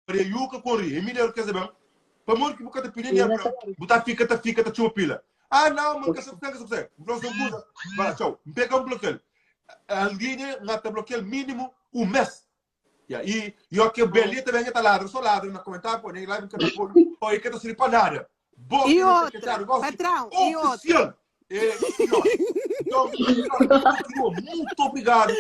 Maria Yuka ku Henri, Emília quer saber, pamodi ki bu ka ta pidi dinheru pa bu ta fika ta fika ta txuba pila. Ah, não, mas ka sa ka sa. N fla un kuza, vai lá, tchau. N pega un bloqueio. A linha nga ta bloqueia mínimo um mês. Yeah. E, e o que Belia também tá ladra, só ladra na comentário, pô, nem live que tá pô, pô, e que tá sendo pra nada. Boca, E outra, patrão, e outra. Oficial. É, senhor. Então, continua. Muito obrigado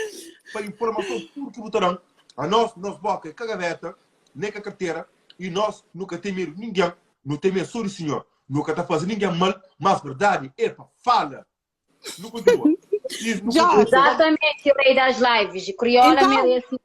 pela informação tudo que botarão. A nós, nós boca é cagaveta, nem com a carteira, e nós nunca tem medo de ninguém, não tem medo só do senhor. Nunca tá fazendo ninguém mal, mas verdade é para fala. Não continua. E não Jorge. continua. Exatamente, o rei das lives. Crioula Então, merece.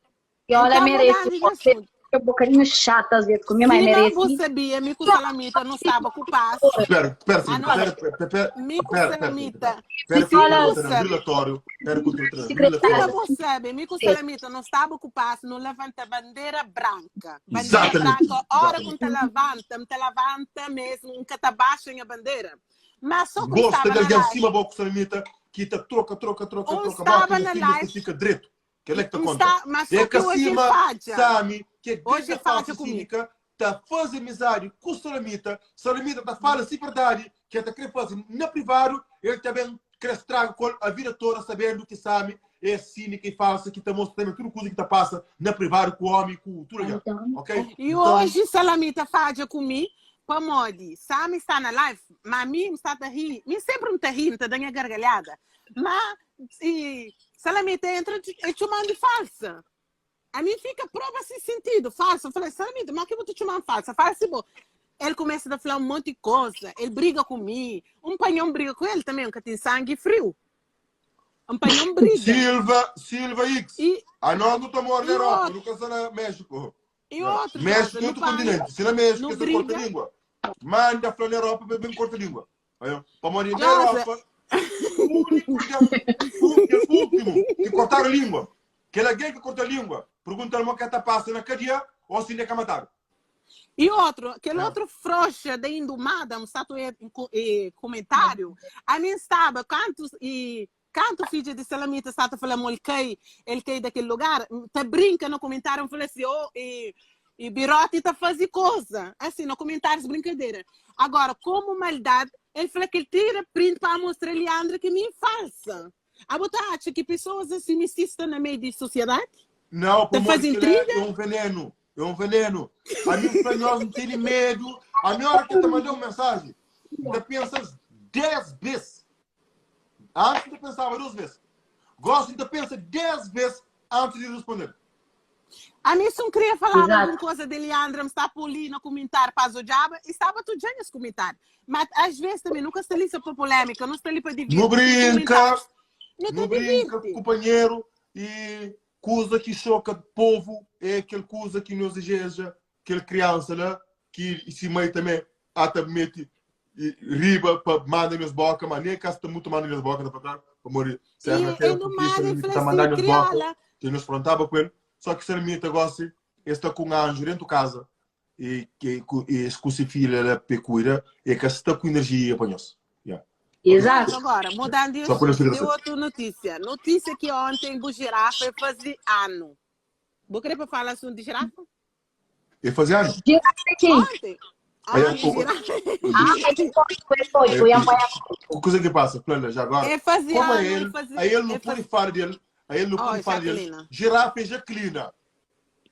Crioula então merece. mudando de Pode ser assunto. um bocadinho chata às vezes comigo, mas Se não merece. você sabia, Mico Salamita não estava com o passe. Espera, espera, Ah, Filipe, não. espera, espera, espera, Mico espera, espera, Salamita. espera, Se que eu não vou ter um sabe, relatório, espera que eu vou ter um se relatório. não sabe, Mico Salamita não estava com o passe, não levanta bandeira branca. Bandeira Exatamente. branca, hora Exatamente. que te levanta, te levanta mesmo, nunca te abaixa a bandeira. Mas só que Gosta estava de na alguém live. acima, boca Salamita, que te troca, troca, troca, Um troca, estava boca, na e live. fica direito. Que ele é que te Um conta. está, mas só É que que hoje acima, falha. Sami, que é Hoje grande falha falsa comigo. cínica, tá fazendo amizade com Salamita, Salamita tá falando assim verdade, que tá querendo fazer na privado, ele também quer estragar com a vida toda sabendo que Sami é cínica e falsa, que tá mostrando também tudo coisa que tá passa na privado com o homem, com tudo ali. Então, Ok? E Então, hoje Salamita falha comigo. Pamodi, Sami está na live, mas a mim está a rir. Mim sempre me está rindo, está dando a gargalhada. Mas e, Salamita entra e te chamando de falsa. A mim fica prova sem sentido, falsa. Eu falei, Salamita, mas que eu vou te chamar de falsa? Falsa, bom. Ele começa a falar um monte de coisa, ele briga comigo. Um panhão briga com ele também, que tem sangue frio. Um panhão briga. Silva, Silva X. E, A nós não estamos na e Europa, outro, nunca está na México. e outro, México Josa, é no outro panho, continente. Se na México, no você corta a briga. língua. Manda falar na Europa para bem corta a língua. Aí, Para morar na Josa, Europa, o único que, o último que cortaram a língua. Aquele alguém que cortou a língua, pergunta ao que está passa na cadeia ou se ainda que mataram. E outro, aquele É. outro frouxa da Indomada, um certo e, e, comentário, a mim estava, canto e canto filho de Salamita estava falando, ele cai, ele cai daquele lugar, tá brinca no comentário, falei assim, oh, e, e Birote tá fazendo coisa, assim, no comentários, brincadeira. Agora, como maldade, ele falou que ele tira print para mostrar Leandro que me falsa. A botar acha que pessoas assim me insistem na meio de sociedade? Não, Tá por fazendo é, intriga? é um veneno. É um veneno. A mim, para nós não tem medo. A minha hora que te mandou uma mensagem, ainda pensas 10 vezes. Antes ainda pensava duas vezes. Gosto ainda pensa 10 vezes antes de responder. A mim só queria falar Exato. alguma coisa de Leandro, me está por ali no comentário para o diabo, e estava tudo bem nesse comentário. Mas às vezes também nunca está ali só para polêmica, não está ali para divertir. Não brinca, Comentários. Não não te brinca, diverte. companheiro. E coisa que choca povo é aquele coisa que nos exige, aquele criança lá, que se meio também até mete e riba para manda nos boca, mas nem caso está muito manda nos boca, tá para trás, para morrer. E, Será que e no mar, ele tá falou mandando assim, nos boca, crioula. que nos frontava com ele. Só que se ele gosta, está com um anjo dentro de casa e que e com se filha ela pecuira e que está com energia para nós. Yeah. Exato. Agora, mudando de Só por isso assunto, que de eu outra notícia. Notícia que ontem o girafa fazer ano. Vou querer para falar assunto de girafa? E fazer ano? Girafa quem? Ontem. Aí, Ontem, o- girafa. Ah, é que foi, foi, foi, foi apanhar. O coisa que passa, Plana, já agora. É fazer Como ano, a ele, é fazer. a ele não é pode fazer- falar dele, a ele não Oh, pode falar dele. Jaquelina. Girafa é Jaquelina.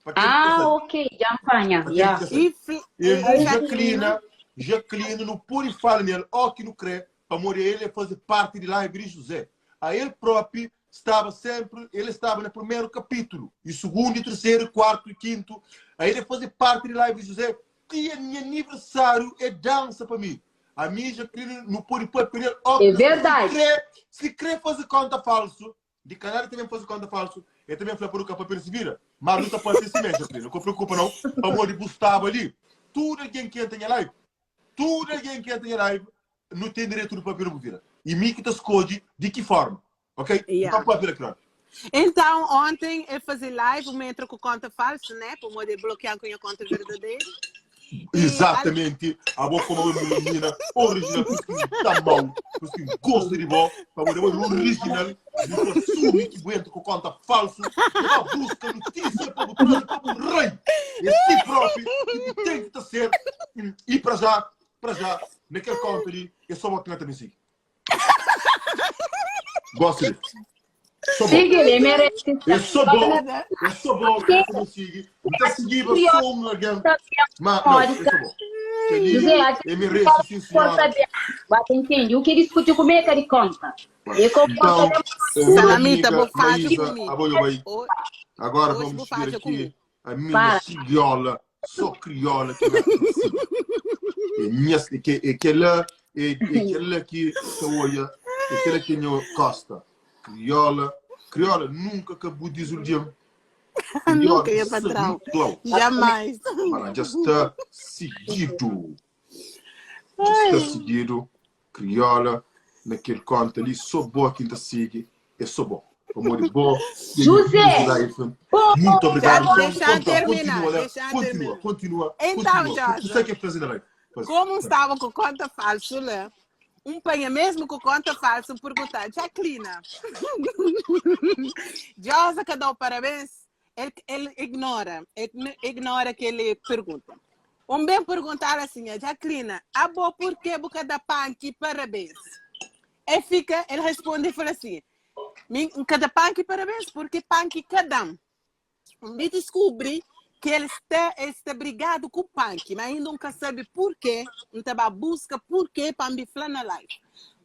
Para quem não Ah, sabe. ok, já apanha. Para quem Yeah. não sabe. E, fi- Ele, e Jaquelina, Jaquelina não pode falar nele, ó que não crê, para morrer ele é fazer parte de lá em José. A ele próprio estava sempre, ele estava no primeiro capítulo, e segundo, e terceiro, e quarto, e quinto. Aí ele fazer parte de lá em José. E a minha aniversário é dança para mim. A minha Jaqueline não pode pôr para ele. ó, É verdade. Se crê, se crê fazer conta falso, de Canário também fazer conta falso, ele também foi por o capa se vira. Mas não está para si mesmo, Jaqueline. Não se preocupa não. Amor de Gustavo ali. Tudo alguém que entra em live, tudo alguém que entra em live, não tem direito de papel vira. E mim que te escolhe de que forma. Ok? Yeah. Então papel claro. Então, ontem eu fazia live, uma entra com conta falsa, né? Para poder bloquear com a conta verdadeira. Exatamente, abo como uma menina original, por isso que tá mau, por isso que gosto de bo, para poder original, e assume que aguenta com conta falso, vai busca notícia para botar para o rei, e si próprio, e tem que tá ser, e para já, para já, naquele conta ali, é só o que também sigue. Gosto de. Sou bom. Sigue, ele merece. Eu sou bom. Eu sou bom. Eu sigo. Então seguir sou um alguém. Mas não, eu sou bom. José, Eu mereço, sim, senhora. Bate entende. O que discute comigo é de conta. Eu Então, Salamita, vou fazer comigo. Agora Hoje vamos vou ver fazer aqui comigo. a minha Para. crioula, só crioula que vai É minha, que é aquela, é aquela que se olha, é aquela que nho Costa. Crioula, crioula nunca acabou de dizer Nunca ia patrão. Jamais. Para, já está seguido. Já está seguido. Crioula, naquele conta ali, só boa quem te segue, é só bom. Amor e bom. José! Muito obrigado. Já deixa Então, terminar, continua, deixa continua, terminar. continua. Então, continua. Jorge. Você que é presidente. Como estava com conta falsa, né? Um panha mesmo com conta falsa, perguntar, Jacqueline, Josa que dá o parabéns, ele, ele ignora, ele ignora que ele pergunta. Um bem perguntar assim, a Jacqueline, a boa por que boca da panque parabéns? Ele fica, ele responde e fala assim, cada panque parabéns, porque panque cada um. Me descobri que ele está, ele está brigado com o punk, mas ainda nunca sabe por quê. Não a busca por quê para me falar na live.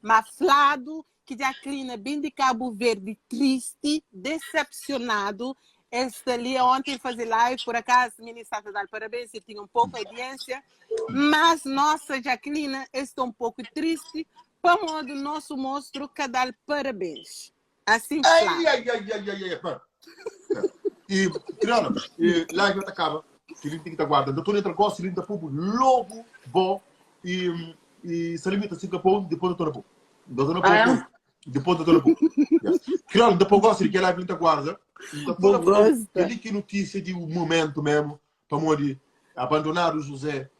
Mas falado que Jacqueline bem de Cabo Verde, triste, decepcionado. Este ali ontem fazer live, por acaso, ministra está a dar parabéns, eu tinha um pouco de audiência. Mas nossa Jacqueline está um pouco triste, para modo nosso monstro que dar parabéns. Assim, Ai, claro. ai, ai, ai, ai, ai, pera. E, Criana, e, lá que acaba, que ele tem que estar guardando. Doutor entra gosta, ele entra pouco, logo, bom, e, e se limita assim, capô, depois doutor pouco. Doutor Ah, pouco, depois doutor pouco. Criana, depois gosta, ele quer lá, ele guarda. Bom gosta. Ele que notícia de um momento mesmo, para morrer, abandonar o José.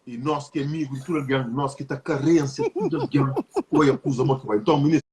E nós que é amigo de tudo alguém, nós que está carência, tudo alguém, foi acusa muito bem. Então, ministro.